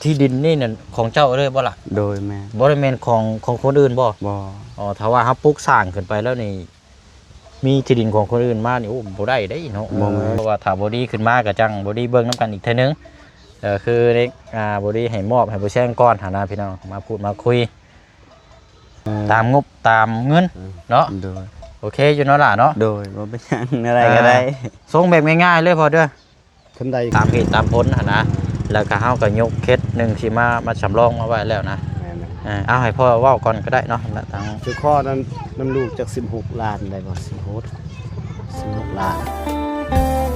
ທີ່ດິນນີ້ນັ້ນຂອງເຈົ້າເລີຍບໍ່ລະ? ໂດຍ ແມ່ນ. ບໍ່ໄດ້ແມ່ນຂອງ ຂອງຄົນອື່ນບໍ່? ບໍ່. ອໍ ຖ້າວ່າເຮົາປຸກສ້າງຂຶ້ນໄປແລ້ວນີ້ ມີທີ່ດິນຂອງຄົນອື່ນມານີ້ ໂອ້ ບໍ່ໄດ້ເດ້ເນາະ. ບໍ່ແມ່ນ. ເອີ ເພາະວ່າຖ້າບໍ່ດີຂຶ້ນມາກໍຈັ່ງບໍ່ດີເບິ່ງນຳກັນອີກເທື່ອໜຶ່ງ. ເອີ ຄືເດັກ ອ່າ ບໍ່ດີໃຫ້ມອບໃຫ້ບໍ່ແຊງກ່ອນຫັ້ນນະພີ່ນ້ອງ ມາພູດມາຄຸຍ ເອີ ຕາມງົບຕາມເງິນ ເອີ ເນາະ. ໂດຍ. ໂອເຄຢູ່ເນາະຫຼ້າເນາະ? ໂດຍ. ບໍ່ເປັນຫຍັງ ແນວໃດກໍໄດ້. ອ່າ ສົ່ງແບບງ່າຍໆເລີຍພໍ່ເດີ. ຄັນໃດ ຕາມເຫດຕາມຜົນຫັ້ນນະ ແລ້ວກໍເຮົາກໍຍົກເຂດໜຶ່ງທີ່ມາ ມາສຳລອງມາໄວ້ແລ້ວນະ. ແມ່ນ. ເອີ ເອົາໃຫ້ພໍ່ເວົ້າກ່ອນກໍໄດ້ເນາະ ແລ້ວທາງ ຊິຂໍນຳ ນຳລູກຈັກສິບຫົກລ້ານໄດ້ບໍ່? ສິບຫົກ ສິບຫົກລ້ານ.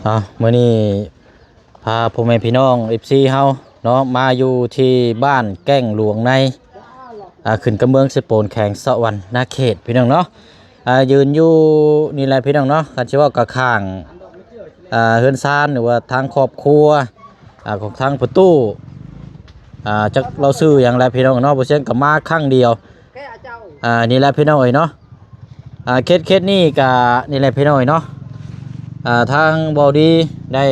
ເອົາ ມື້ນີ້ພາພໍ່ແມ່ພີ່ນ້ອງ ເອັຟຊີ ເຮົາເນາະ ມາຢູ່ທີ່ບ້ານແກ້ງຫຼວງໃນ ອ່າ ຂຶ້ນກັບເມືອງເຊໂປນ ແຂວງສະຫວັນນະເຂດ ພີ່ນ້ອງເນາະ. ອ່າ ຢືນຢູ່ນີ້ແຫຼະພີ່ນ້ອງເນາະ ຄັນຊິເວົ້າກໍຂ້າງ ອ່າ ເຮືອນຊານ ຫຼືວ່າທາງຄອບຄົວ ອ່າ ຂອງທາງພໍ່ຕູ້ ອ່າ ຈັກລາວຊື່ຫຍັງແຫຼະພີ່ນ້ອງເນາະ. ບໍ່ຊຽງກໍມາຄັ້ງດຽວ ອ່າ ນີ້ແຫຼະພີ່ນ້ອງເອີຍເນາະ. ອ່າ ເຂດ ເຂດນີ້ກໍນີ້ແຫຼະພີ່ນ້ອງເອີຍເນາະ. ອ່າ ທາງເວົ້າດີໄດ້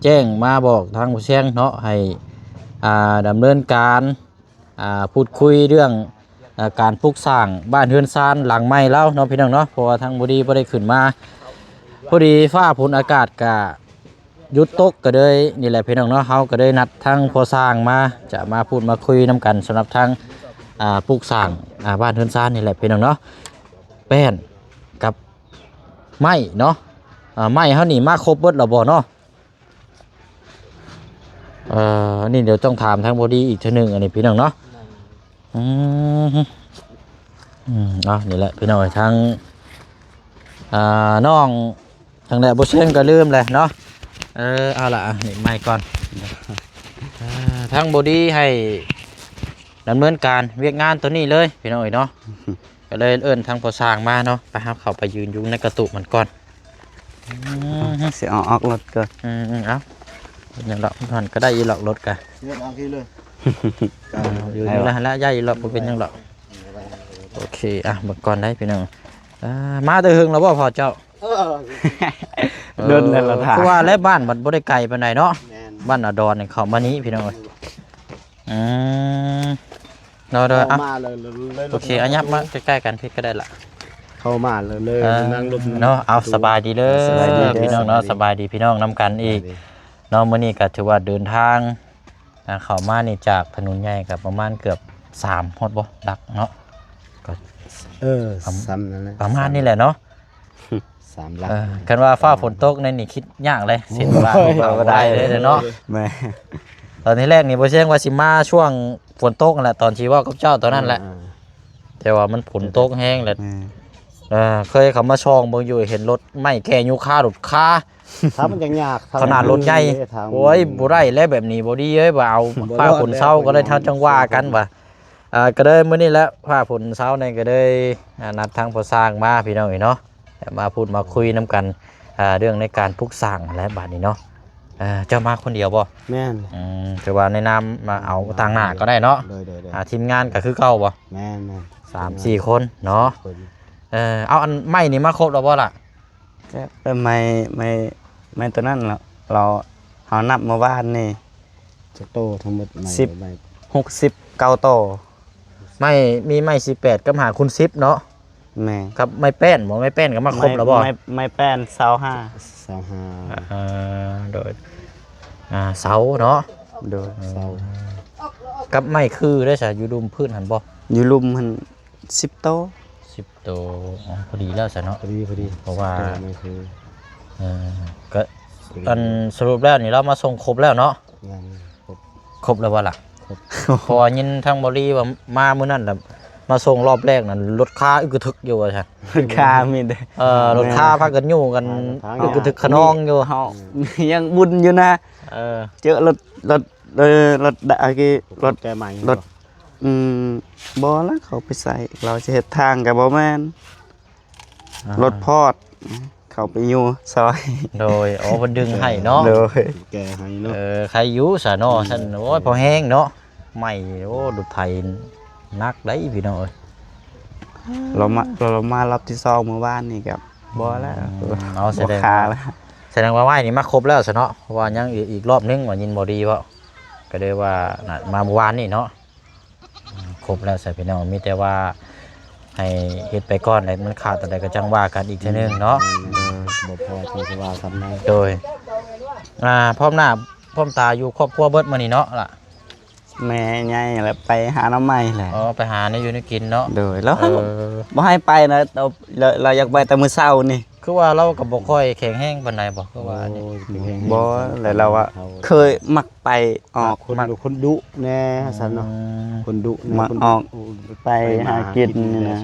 ແຈ້ງມາບອກທາງຜູ້ຊຽງເນາະ ໃຫ້ ອ່າ ດຳເນີນການ ອ່າ ພູດຄຸຍເລື່ອງ ອ່າ ການປຸກສ້າງບ້ານເຮືອນຊານຫຼັງໃໝ່ລາວເນາະ ພີ່ນ້ອງເນາະ. ເພາະວ່າທາງບໍ່ດີບໍ່ໄດ້ຂຶ້ນມາ ພໍດີຟ້າຝົນອາກາດກະຢຸດຕົກ ກໍເລີຍນີ້ແຫຼະພີ່ນ້ອງເນາະ ເຮົາກໍເລີຍນັດທາງພໍ່ຊ່າງມາ ຈະມາພູດມາຄຸຍນຳກັນ ສຳລັບທາງ ອ່າ ປຸກສ້າງ ອ່າ ບ້ານເຮືອນຊານນີ້ແຫຼະພີ່ນ້ອງເນາະ. ແປ້ນກັບໄມ້ເນາະ ອ່າ ໄມ້ເຮົານີ້ມາຄົບເບິດແລ້ວບໍ່ເນາະ? ເອີ ອັນນີ້ດຽວຕ້ອງຖາມທາງບໍ່ດີອີກເທື່ອໜຶ່ງ ອັນນີ້ພີ່ນ້ອງເນາະ. ອືມ ອືມ ເອົາ ນີ້ແຫຼະພີ່ນ້ອງເອີຍ ທາງ ອ່າ ນ້ອງທາງໃດບໍ່ເຊີງກໍລືມແຫຼະເນາະ. ເອີ ເອົາລະ ນີ້ໄມ້ກ່ອນ. ອ່າ ທາງບໍ່ດີໃຫ້ດຳເນີນການວຽກງານໂຕນີ້ເລີຍພີ່ນ້ອງເອີຍເນາະ. ກໍເລີຍເອີ້ນທາງພໍ່ຊ່າງມາເນາະ. ໄປ ເຮົາເຂົ້າໄປຢືນຢູ່ໃນກະຕຸມັນກ່ອນ. ອືມ ຊິເອົາອອກລົດກ່ອນ. ອືມໆ ເອົາ ເປັນຫຍັງດອກ ມັນກໍໄດ້ຢູ່ດອກລົດກະ ເລືອກເອົາທີ່ເລີຍ. ເອີ ຢູ່ ຢູ່ລະຫັ້ນລະ ຍ້າຍຢູ່ດອກ ບໍ່ເປັນຫຍັງດອກ. ໂອເຄ ອ່ະ ເບິ່ງກ່ອນໄດ໋ພີ່ນ້ອງ. ອ່າ ມາແຕ່ເຫິງແລ້ວບໍ່ພໍ່ເຈົ້າ? ເອີ ດົນແລ້ວລະ ເອີ ຖ້າ ຄືວ່າແຫຼະ ບ້ານມັນບໍ່ໄດ້ໄກປານໃດເນາະ. ແມ່ນ. ບ້ານອາດອນນີ້ເຂົ້າມານີ້ພີ່ນ້ອງເອີຍ. ອືມ ໂດຍໆ ເຂົ້າມາເລີຍ ເລີຍ ເລີຍ ໂອເຄ ອັນຫຍັບມາໃກ້ໆກັນພີ້ກໍໄດ້ລະ ເຂົ້າມາເລີຍ ເອີ ນັ່ງລົມເນາະ. ເອົາ ສະບາຍດີເດີ ສະບາຍດີເດີ ພີ່ນ້ອງເນາະ ສະບາຍດີ ສະບາຍດີພີ່ນ້ອງນຳກັນອີກ ສະບາຍດີເນາະ. ມື້ນີ້ກໍຖືວ່າເດີນທາງ ອ່າ ເຂົ້າມານີ້ຈາກຖະໜົນໃຫຍ່ກໍປະມານເກືອບສາມຮອດບໍ່ ຫຼັກເນາະ ກໍ ເອີ ປະ ສ່ຳນັ້ນແຫຼະ ປະມານນີ້ແຫຼະເນາະ. ສາມຫຼັກ ເອີ ຄັນວ່າຟ້າຝົນຕົກໃນນີ້ຄິດຍາກເລີຍ ເສັ້ນທາງ ບໍ່ໄດ້ເລີຍເນາະ. ແມ່ນ. ຕອນທີແລກນີ້ບໍ່ເຊື່ອວ່າຊິມາຊ່ວງຝົນຕົກຫັ້ນແຫຼະ ຕອນທີ່ເວົ້າກັບເຈົ້າຕອນນັ້ນແຫຼະ ອ່າ ແຕ່ວ່າມັນຝົນຕົກແຮງແຫຼະ. ແມ່ນ. ເອີ ເຄີຍເຂົ້າມາສ່ອງເບິ່ງຢູ່ ເຫັນລົດໄມ້ແກ່ໂຍຄາ ລົດຄາ ຖ້າມັນຍັງຍາກ ຂະໜາດລົດໃຫຍ່ ໂອ້ຍ ບໍ່ໄດ້ແລ້ວແບບນີ້ ບໍ່ດີເອີຍ ວ່າເອົາ ບໍ່ລອດ ຟ້າຝົນເຊົາກໍໄດ້ ເຮົາຈັ່ງວ່າກັນວ່າ. ອ່າ ກໍເລີຍມື້ນີ້ແຫຼະ ຟ້າຝົນເຊົານີ້ ກໍເລີຍ ອ່າ ນັດທາງພໍ່ຊ່າງມາ ພີ່ນ້ອງເອີຍເນາະ ແລະ ມາພູດມາຄຸຍນຳກັນ ອ່າ ເລື່ອງໃນການປຸກສ້າງຫັ້ນແຫຼະ ບາດນີ້ເນາະ. ເຈົ້າມາຄົນດຽວບໍ່? ແມ່ນ. ອືມ ຖືວ່າໃນນາມມາເອົາ ອ່າ ຕາງໜ້າກໍໄດ້ເນາະ. ໂດຍໆໆ. ອ່າ ທີມງານກໍຄືເກົ່າບໍ່? ແມ່ນໆ. ສາມສີ່ຄົນເນາະ. ເອີ ເອົາ ອັນໄມ້ນີ້ມາຄົບແລ້ວບໍ່ລະ? ແຕ່ໄມ້ ໄມ້ ໄມ້ຕົວນັ້ນລະ ລາວ ເຮົານັບເມື່ອວານນີ້ ຈັກໂຕທັງໝົດ? ໄມ້ ສິບ ໄມ້ ຫົກສິບເກົ້າໂຕ. ໄມ້ ມີໄມ້ສິບແປດກັບຫ້າຄູນສິບເນາະ. ແມ່ນ. ກັບໄມ້ແປ້ນບໍ່? ໄມ້ແປ້ນກໍມາຄົບແລ້ວບໍ່? ໄມ້ ໄມ້ ໄມ້ແປ້ນຊາວຫ້າ ຊາວຫ້າ. ເອີ ໂດຍ ອ່າ ເສົາເນາະ. ໂດຍ ເອີ ເສົາ. ກັບໄມ້ຄືໄດ້ຊະ ຢູ່ລຸ່ມພື້ນຫັ້ນບໍ່? ຢູ່ລຸ່ມຫັ້ນ ສິບໂຕ. ສິບໂຕ. ອໍ ພໍດີແລ້ວຊະເນາະ. ພໍດີ ພໍດີ. ເພາະວ່າ ສິບໂຕ ໄມ້ຄື ເອີ ກໍ ພໍດີ ອັນສະຫຼຸບແລ້ວນີ້ ລາວມາສົ່ງຄົບແລ້ວເນາະ? ແມ່ນ ຄົບ ຄົບແລ້ວບໍ່ລະ? ຄົບ. ເພາະວ່າຍິນທາງບໍລີວ່າມາມື້ນັ້ນລະ ມາສົ່ງຮອບແລກນັ້ນ ລົດຄາອຶກກະທຶກຢູ່ວ່າຊັ້ນ. ລົດຄາມີແຕ່ ເອີ ລົດຄາ ແມ່ນ ພາກັນຍູ້ກັນ ຄາ ອຶກກະທຶກຂະນອງຢູ່. ເຮົາ ອືມ ຍັງບຸນຢູ່ນະ. ເອີ ເຈີລົດ ລົດ ເອີ ລົດ ອັນກີ້ ລົດແກໃໝ່ ລົດ ອືມ ບໍ່ລະ ເຂົາໄປໃສ່ ລາວຊິເຮັດທາງກໍບໍ່ແມ່ນ. ອ່າ ລົດພອດ ເ ເຂົາໄປຢູ່ຊ່ອຍ. ໂດຍ ອໍ ເພິ່ນດຶງໃຫ້ເນາະ. ໂດຍ ແກ້ໃຫ້ເນາະ. ເອີ ໃຄຢູ່ຊະເນາະ. ອືມ ຊັ້ນ ໂອ້ຍ ພໍແຮງເນາະ. ໄມ້ ໂອ້ ລົດໄຖໜັກໄດ໋ພີ່ນ້ອງເອີຍ. ລາວມາ ລາວມາລອບທີສອງມື້ວານນີ້ກໍບໍ່ແລ້ວ. ອືມ ເອົາ ສະແດງວ່າ ສະແດງວ່າໄມ້ນີ້ມາຄົບແລ້ວຊະເນາະ ເພາະວ່າຍັງອີກ ອີກລອບໜຶ່ງ ວ່າຍິນບໍ່ດີເວົ້າ ກໍເລີຍວ່າ ນະ ມາມື້ວານນີ້ເນາະ. ອືມ ຄົບແລ້ວຊະພີ່ນ້ອງ ມີແຕ່ວ່າໃຫ້ເຮັດໄປກ່ອນ ແລ້ວມັນຂາດຕົວໃດກໍຈັ່ງວ່າກັນອີກເທື່ອໜຶ່ງເນາະ. ອືມ ບໍ່ພໍຈຶ່ງຊິວ່າກັນໃໝ່. ໂດຍ ອ່າ ພ້ອມໜ້າພ້ອມຕາຢູ່ຄອບຄົວເບິດມື້ນີ້ເນາະລະ. ແມ່ໃຫຍ່ແຫຼະ ໄປຫາໜໍ່ໄມ້ແຫຼະ. ອໍ ໄປຫາແນວຢູ່ແນວກິນເນາະ. ໂດຍ ແລ້ວ ເອີ ບໍ່ໃຫ້ໄປນະ ລາວ ລາວ ລາວຢາກໄປແຕ່ມື້ເຊົ້ານີ້. ຄືວ່າລາວກໍບໍ່ຄ່ອຍແຂງແຮງປານໃດບໍ່? ຄືວ່າ ໂອ້ຍ ແຂງແຮງ ບໍ່ ແລ້ວລາວວ່າເຄີຍມັກໄປອອກ ຄົນ ມັກ ຄົນດຸແດ່ ອືມ ຊັ້ນເນາະ. ຄົນດຸແດ່ ມັກ ຄົນ ອອກ ໄປຫາກິນນີ້ນະ.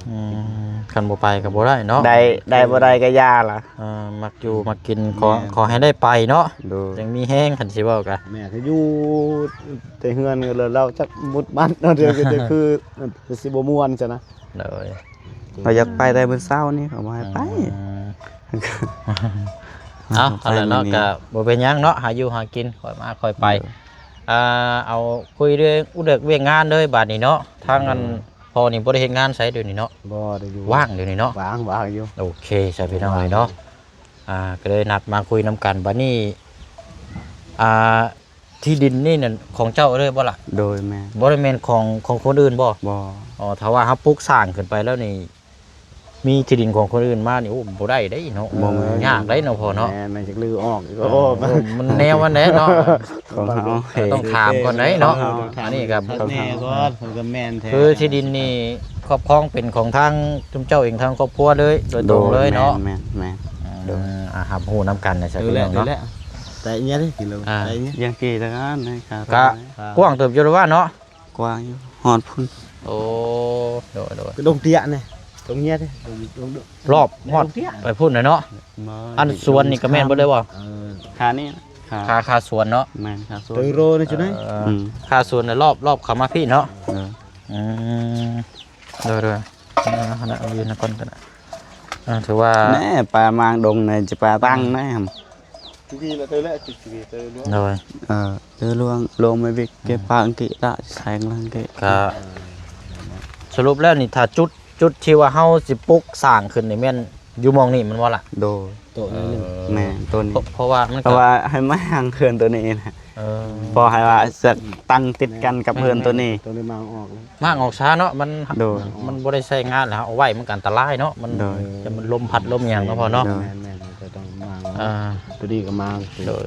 ອືມ ຄັນບໍ່ໄປກໍບໍ່ໄດ້ເນາະ. ໄດ້ ໄດ້ບໍ່ໄດ້ກໍຢ່າລະ. ອ່າ ມັກຢູ່ມັກກິນ ຂໍ ແມ່ນ ຂໍໃຫ້ໄດ້ໄປເນາະ. ໂດຍ ຈັ່ງມີແຮງ ຄັນຊິເວົ້າກະ. ແມ່ນ ຄືຢູ່ແຕ່ເຮືອນກໍແລ້ວ ຈັກມຸດບັດເນາະ ດຽວກໍຄືຊິບໍ່ມ່ວນຊັ້ນນະ. ໂດຍ ເຮົາຢາກໄປແຕ່ມື້ເຊົ້ານີ້ ເຂົາບໍ່ໃຫ້ໄປ. ອືມ ເອົາ ເອົາລະເນາະ ໄປມື້ນີ້ ກໍບໍ່ເປັນຫຍັງເນາະ ຫາຢູ່ຫາກິນ ຄ່ອຍມາຄ່ອຍໄປ. ໂດຍ ອ່າ ເອົາ ຄຸຍເລື່ອງອຸເລິກວຽກງານເລີຍບາດນີ້ເນາະ. ທາງອັນ ໂດຍ ພໍ່ນີ້ບໍ່ໄດ້ເຮັດງານໃສດຽວນີ້ເນາະ? ບໍ່ໄດ້ຢູ່ ວ່າງດຽວນີ້ເນາະ. ວ່າງ ວ່າງຢູ່. ໂອເຄ ຊະພີ່ນ້ອງເອີຍເນາະ. ອ່າ ກໍເລີຍນັດມາຄຸຍນຳກັນ. ບາດນີ້ ອ່າ ທີ່ດິນນີ້ນັ້ນຂອງເຈົ້າເລີຍບໍ່ລະ? ໂດຍ ແມ່ນ. ບໍ່ໄດ້ແມ່ນຂອງ ຂອງຄົນອື່ນບໍ່? ບໍ່. ອໍ ຖ້າວ່າເຮົາປຸກສ້າງຂຶ້ນໄປແລ້ວນີ້ ມີທີ່ດິນຂອງຄົນອື່ນມານີ້ ໂອ້ ບໍ່ໄດ້ເດ້ເນາະ. ບໍ່ແມ່ນ. ຍາກເດ້ເນາະພໍ່ເນາະ. ແມ່ນ ມັນຈະລືອອກ. ເອີ ໂອ້ ມັນແນວມັນແຫຼະເນາະ. ຂອງເຮົາ ເອີ ຕ້ອງຖາມກ່ອນເດ້ເນາະ. ຂອງເຮົາ ອັນນີ້ກໍ ຂອງເຮົາ ແນ່ກ່ອນ ເພິ່ນກໍແມ່ນແທ້. ຄືທີ່ດິນນີ້ຄອບຄອງເປັນຂອງທາງຈຸມເຈົ້າເອງ ທາງຄອບຄົວເລີຍ ໂດຍຕົງເລີຍເນາະ. ໂດຍ ແມ່ນ ແມ່ນ ອືມ ໂດຍ ອ່າ ຮັບຮູ້ນຳກັນນະ ຊະພີ່ນ້ອງເນາະ. ແຕ່ເອີຍເດ້ກິນແລ້ວ ອ່າ ແຕ່ເອີຍ ຍັງກີຕະການໃນຄາ ກະກວ້າງເຕີບຢູ່ລະວ່າເນາະ. ກວ້າງຢູ່ ຮອດພຸ້ນ. ໂອ້ ໂດຍ ໂດຍ ກະດົງເຕ້ຍນີ້ ດົງເຮຍເດ້ ດົງ ດົງ ດົງ ລອບຮອດ ດົງເຕ້ຍ ໄປພຸ້ນແຫຼະເນາະ. ອັນສວນນີ້ກະແມ່ນເບິດເລີຍບໍ່? ເອີ ຄານີ້ ຄາ ຄາ ຄາສວນເນາະ. ແມ່ນ ຄາສວນ ເຕີໂຣນີ້ຈຸໄດ໋. ເອີ ອືມ ຄາສວນລອບ ລອບເຂົ້າມາພີ້ເນາະ. ເອີ ອືມ ໂດຍ ໂດຍ ເອົາ ເອົາຢູ່ນຳກັນກໍໄດ້. ອ່າ ຖືວ່າ ແນ່ ປາມາງດົງໃນຈະປາຕັ້ງໄດ້ຫັ້ນ. ໂດຍ ເອີ ເດີຫຼວງ ຫຼວງໄມວິກ ເກັບປາອັງກິລະ ແສງລັງກິ ກະ ສະຫຼຸບແລ້ວນີ້ ຖ້າຈຸດ ຈຸດທີ່ວ່າເຮົາຊິປຸກສ້າງຂຶ້ນນີ້ແມ່ນຢູ່ໝ່ອງນີ້ແມ່ນບໍ່ລະ? ໂດຍ ໂຕະນີ້ ເອີ ແມ່ນ ໂຕະນີ້ ເພາະ ເພາະວ່າມັນ ເພາະວ່າໃຫ້ມາຫາງເຮືອນໂຕນີ້ນະ. ເອີ ເພາະໃຫ້ວ່າຈະຕັ້ງຕິດກັນກັບເຮືອນໂຕນີ້ ໂຕນີ້ມາງອອກ ມາງອອກຊ້າເນາະ ມັນ ໂດຍ ມັນບໍ່ໄດ້ໃຊ້ງານແລ້ວ ເອົາໄວ້ມັນກະອັນຕະລາຍເນາະ ມັນ ໂດຍ ຈະມັນລົມພັດລົມຫຍັງເນາະພໍ່ເນາະ. ໂດຍ ແມ່ນໆ ຈະຕ້ອງມາງອອກ ອ່າ ໂຕນີ້ກໍມາງ ໂດຍ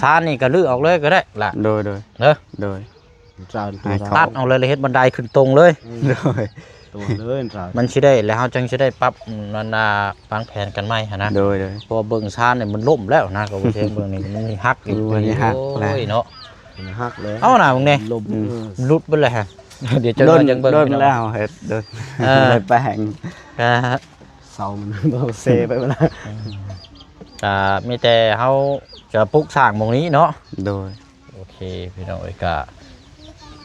ຊານນີ້ກໍຮື້ອອກເລີຍກໍໄດ້ລະ. ໂດຍໆ ເດີ ໂດຍ ຕັດອອກເລີຍ ແລ້ວເຮັດບັນໄດຂຶ້ນຕົງເລີຍ. ໂດຍ ຕົງເລີຍ ມັນຊິໄດ້ ແລ້ວເຮົາຈັ່ງຊິໄດ້ປັບ ອັນນ່າ ວາງແຜນກັນໃໝ່ຫັ້ນນະ. ໂດຍໆ ເພາະວ່າເບິ່ງຊານນີ້ມັນລົ້ມແລ້ວນະ ກໍບໍ່ເຖິງເບິ່ງນີ້ມັນຊິຫັກອີກ. ໂອ້ຍ ມັນຊິຫັກ ໂອ້ຍເນາະ ມັນຫັກແລ້ວ ເອົາໜ້າເບິ່ງແດ່ ລົມ ອືມ ເອີ ຫຼຸດເບິດແລ້ວຮະ. ດຽວຈະ ດົນ ດົນແລ້ວເຮັດ ດົນ ເອີ ໄດ້ແປງ ກະ ເສົາມັນເສໄປໝົດແລ້ວ. ກະມີແຕ່ເຮົາຈະປຸກສ້າງໝ່ອງນີ້ເນາະ. ໂດຍ ໂອເຄພີ່ນ້ອງເອີຍ ກະ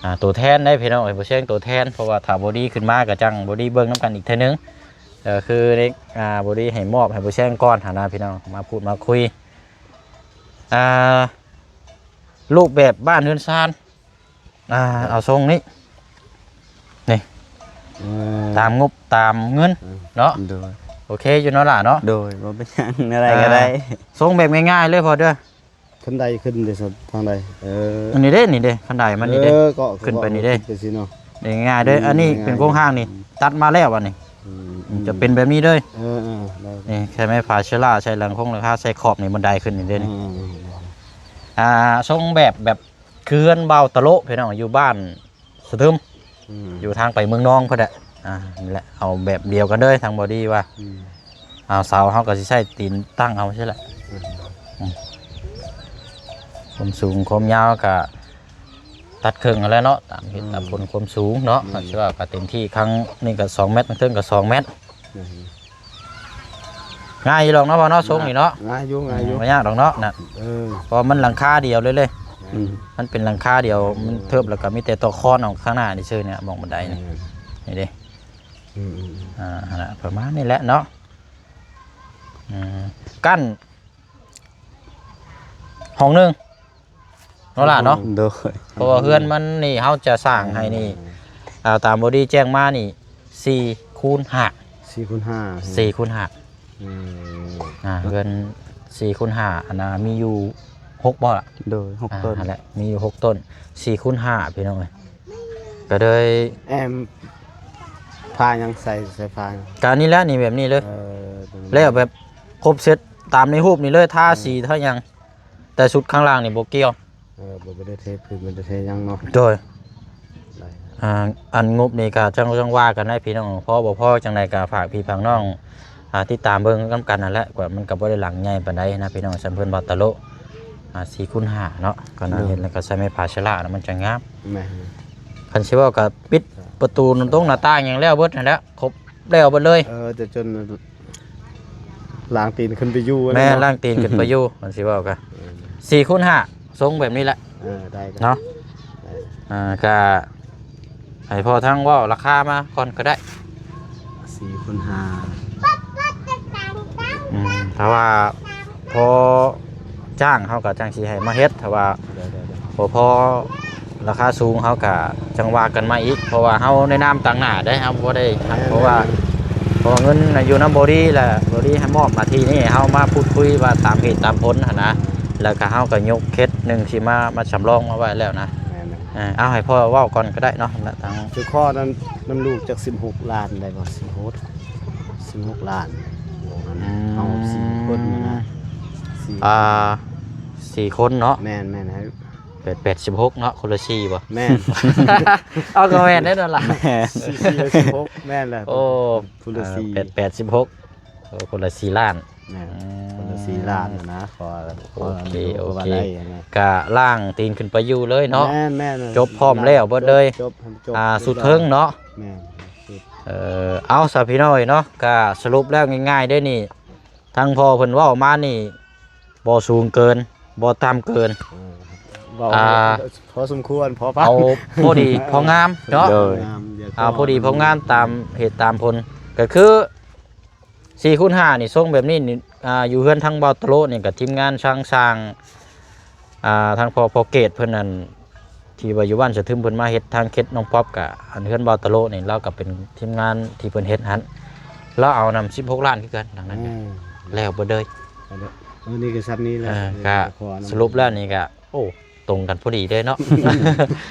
ອ່າ ໂຕແທນໄດ໋ພີ່ນ້ອງເອີຍ ບໍ່ແຊງໂຕແທນ ເພາະວ່າຖ້າບໍ່ດີຂຶ້ນມາກະຈັ່ງບໍ່ດີເບິ່ງນຳກັນອີກເທື່ອໜຶ່ງ. ເອີ ຄື ອ່າ ບໍ່ດີໃຫ້ມອບໃຫ້ບໍ່ແຊງກ່ອນຫັ້ນນະພີ່ນ້ອງ ມາພູດມາຄຸຍ ອ່າ ຮູບແບບບ້ານເຮືອນຊານ ອ່າ ເອົາຊົງນີ້ ນີ້ ເອີ ຕາມງົບຕາມເງິນ ເອີ ເນາະ. ໂດຍ ໂອເຄຢູ່ເນາະຫຼ້າເນາະ. ໂດຍ ບໍ່ເປັນຫຍັງ ແນວໃດກໍໄດ້ ອ່າ ຊົງແບບງ່າຍໆເລີຍພໍ່ເດີ. ຄັນໄດຂຶ້ນເດ້ ທາງໃດ? ເອີ ອັນນີ້ເດ້ ນີ້ເດ້ ຄັນໄດມັນນີ້ເດ້ ເອີ ກໍ ຂຶ້ນໄປນີ້ເດ້ ຂຶ້ນໄປຊີ້ເນາະ. ນີ້ງ່າຍເດ້ ອືມ ອັນນີ້ເປັນໂຄງຮ່າງນີ້ ຕັດມາແລ້ວອັນນີ້ ອືມ ອືມ ຈະເປັນແບບນີ້ເລີຍ. ເອີໆ ນີ້ແຄ່ໄມ້ຝາເຊລາ ໃສ່ຫຼັງຄົງຫຼັງຄາ ໃສ່ຂອບນີ້ ບັນໄດຂຶ້ນນີ້ເດ້ນີ້. ອືມ ອ່າ ຊົງແບບ ແບບເຮືອນບ່າວຕະໂລະ ພີ່ນ້ອງ ຢູ່ບ້ານ ສະເທີມ ອືມ ຢູ່ທາງໄປເມືອງນອງພຸ້ນແຫຼະ. ອ່າ ນີ້ແຫຼະ ເອົາແບບດຽວກັນເດີ ທາງບໍ່ດີວ່າ ອືມ ເອົາເສົາເຮົາກໍຊິໃຊ້ຕີນຕັ້ງເອົາຊີ້ແຫຼະ. ອືມ ອືມ ຄວາມສູງຄວາມຍາວກໍຕັດເຄິ່ງຫັ້ນແຫຼະເນາະ ຕາມເຫດ ອືມ ຕາມຜົນຄວາມສູງເນາະ. ອືມ ເຮົາຊິວ່າກໍເຕັມທີ່ ຄັ້ງນີ້ກໍສອງແມັດ ທາງເທິງກໍສອງແມັດ. ອືມ ງ່າຍຢູ່ດອກເນາະພໍ່ເນາະ ຊົງນີ້ເນາະ. ງ່າຍຢູ່ ງ່າຍຢູ່ ບໍ່ຍາກດອກເນາະນະ. ເອີ ເພາະວ່າມັນຫຼັງຄາດຽວເລີຍເລີຍ. ອືມ ມັນເປັນຫຼັງຄາດຽວ ເອີ ມັນເທິບ ແລ້ວກໍມີແຕ່ຕໍ່ຄອນອອກຂ້າງໜ້ານີ້ຊື່ນີ້ ໝ່ອງບັນໄດນີ້. ເອີ ນີ້ເດ້ ອືມໆໆ ອ່າ ຫັ້ນລະ ປະມານນີ້ແຫຼະເນາະ. ອືມ ກັ້ນຫ້ອງໜຶ່ງເນາະຫຼ້າເນາະ ໂດຍ ເພາະວ່າເຮືອນມັນນີ້ ເຮົາຈະສ້າງໃຫ້ນີ້ ອ່າ ຕາມບໍດີແຈ້ງມານີ້ ສີ່ຄູນຫ້າ ສີ່ຄູນຫ້າ ສີ່ຄູນຫ້າ ອືມ ອ່າ ເຮືອນສີ່ຄູນຫ້າ ອັນນ່າ ມີຢູ່ຫົກບໍ່ລະ ໂດຍ ຫົກ ອ່າ ຕົ້ນ ຫັ້ນແຫຼະ ມີຢູ່ຫົກຕົ້ນ ສີ່ຄູນຫ້າ ພີ່ນ້ອງເອີຍ ກໍເລີຍ ແອມ ຝາຫຍັງໃສ່ ໃສ່ຝາຫຍັງ ກະນີ້ແຫຼະ ນີ້ແບບນີ້ເລີຍ ເອີ ແລ້ວແບບຄົບເສັດຕາມໃນຮູບນີ້ເລີຍ ທາ ເອີ ສີ ທາຫຍັງ ແຕ່ຊຸດຂ້າງລ່າງນີ້ບໍ່ກ່ຽວ ເອີ ບໍ່ ບໍ່ໄດ້ເທພື້ນ ບໍ່ໄດ້ເທຫຍັງເນາະ ໂດຍ ໄດ້ ອ່າ ອັນງົບນີ້ກໍຈັ່ງ ຈັ່ງວ່າກັນໄດ້ພີ່ນ້ອງ ພໍບໍ່ພໍຈັ່ງໃດກໍຝາກພີ່ຝາກນ້ອງ ອ່າ ຕິດຕາມເບິ່ງນຳກັນນັ້ນແຫຼະ ກວ່າມັນກໍບໍ່ໄດ້ຫຼັງໃຫຍ່ປານໃດນະພີ່ນ້ອງ ສ່ຳເພິ່ນເວົ້າຕະໂລ ອ່າ ສີ່ຄູນຫ້າເນາະ ກໍໜ້າ ໂດຍ ເຮັດແລ້ວກໍໃສ່ໄມ້ຜາຊະລະ ແລ້ວມັນຈະງາມ ແມ່ນ ຄັນຊິເວົ້າກໍປິດປະຕູ ໂດຍ ຕົງໜ້າຕ່າງຫຍັງແລ້ວເບິດຫັ້ນແຫຼະ ຄົບແລ້ວເບິດເລີຍ ເອີ ຈະຈົນລ້າງຕີນຂຶ້ນໄປຢູ່ ແມ່ນ ເນາະ ລ້າງຕີນຂຶ້ນໄປຢູ່ ມັນຊິເວົ້າກໍ ເອີ ສີ່ຄູນຫ້າ ຊົງແບບນີ້ແຫຼະ ເອີ ໄດ້ ເນາະ ໄດ້ ອ່າ ກະໃຫ້ພໍ່ທັງເວົ້າລາຄາມາກ່ອນກໍໄດ້ ສີ່ຄູນຫ້າ ອືມ ຖ້າວ່າພໍຈ້າງເຮົາກໍຈັ່ງຊິໃຫ້ມາເຮັດ ຖ້າວ່າ ໄດ້ໆໆ ບໍ່ພໍລາຄາສູງເຮົາກໍຈັ່ງວ່າກັນໃໝ່ອີກ ເພາະວ່າເຮົາໃນນາມຕາງໜ້າເດ້ ເຮົາບໍ່ໄດ້ ແມ່ນໆ ເພາະວ່າ ເພາະວ່າເງິນນະຢູ່ນຳບໍດີ ແລະ ບໍດີໃຫ້ມອບໜ້າທີ່ນີ້ໃຫ້ເຮົາມາພູດຄຸຍວ່າຕາມເຫດຕາມຜົນຫັ້ນນະ ແລ້ວກໍເຮົາກໍຍົກເຂດໜຶ່ງທີ່ມາ ມາສຳລອງມາໄວ້ແລ້ວນະ ແມ່ນໆ ເອີ ເອົາໃຫ້ພໍ່ເວົ້າກ່ອນກໍໄດ້ເນາະ ທາງ ຄືຂໍ້ນັ້ນ ນຳລູກຈັກສິບຫົກລ້ານໄດ້ບໍ່ ສິບຫົກ ສິບຫົກລ້ານ ອືມ ເຮົາສີ່ຄົນນະ ສີ່ ອ່າ ສີ່ຄົນເນາະ ແມ່ນໆ ແປດ ແປດ ສິບຫົກເນາະ ຄົນລະສີ່ບໍ່ ແມ່ນ ເອົາກໍແມ່ນແນ່ນອນລະ ສີ່ ສີ່ ສິບຫົກ ແມ່ນແຫຼະ ໂອ້ ຄົນລະສີ່ ເອີ ແປດ ແປດ ສິບຫົກ ເອີ ຄົນລະສີ່ລ້ານ ແມ່ນ ອືມ ຄົນລະສີ່ລ້ານນະ ຂໍ ໂອເຄ ໂອເຄ ກໍລ້າງຕີນຂຶ້ນໄປຢູ່ເລີຍເນາະ ແມ່ນໆ ຈົບພ້ອມແລ້ວເບິດເລີຍ ຈົບ ຈົບ ອ່າ ສຸດເທິງເນາະ ແມ່ນ ເອີ ເອົາຊະພີ່ນ້ອງເນາະ ກໍສະຫຼຸບແລ້ວງ່າຍໆເດ້ນີ້ ທາງພໍ່ເພິ່ນເວົ້າມານີ້ ບໍ່ສູງເກີນ ບໍ່ຕ່ຳເກີນ ເອີ ເວົ້າ ອ່າ ພໍສົມຄວນ ພໍປານ ເອົາພໍດີພໍງາມເນາະ ໂດຍ ງາມ ເອົາພໍດີພໍງາມຕາມເຫດຕາມຜົນ ກໍຄື ສີ່ຄູນຫ້ານີ້ ຊົງແບບນີ້ນີ້ ອ່າ ຢູ່ເຮືອນທາງບ່າວຕະໂລນີ້ ກໍທີມງານຊ່າງ ຊ່າງ ອ່າ ທາງພໍ່ ພໍ່ເກດເພິ່ນນັ້ນ ທີ່ວ່າຢູ່ບ້ານສະທຶມ ເພິ່ນມາເຮັດທາງເຂດໜອງປອບ ກະອັນເຮືອນບ່າວຕະໂລນີ້ ລາວກໍເປັນທີມງານທີ່ເພິ່ນເຮັດຫັ້ນ ລາວເອົານຳສິບຫົກລ້ານຄືກັນ ຫຼັງນັ້ນ ອືມ ແລ້ວເບິດເລີຍ ອັນນີ້ກໍສ່ຳນີ້ແຫຼະ ເອີ ກະ ຂໍນຳ ສະຫຼຸບແລ້ວນີ້ກະ ໂອ້ ຕົງກັນພໍດີເດ້ເນາະ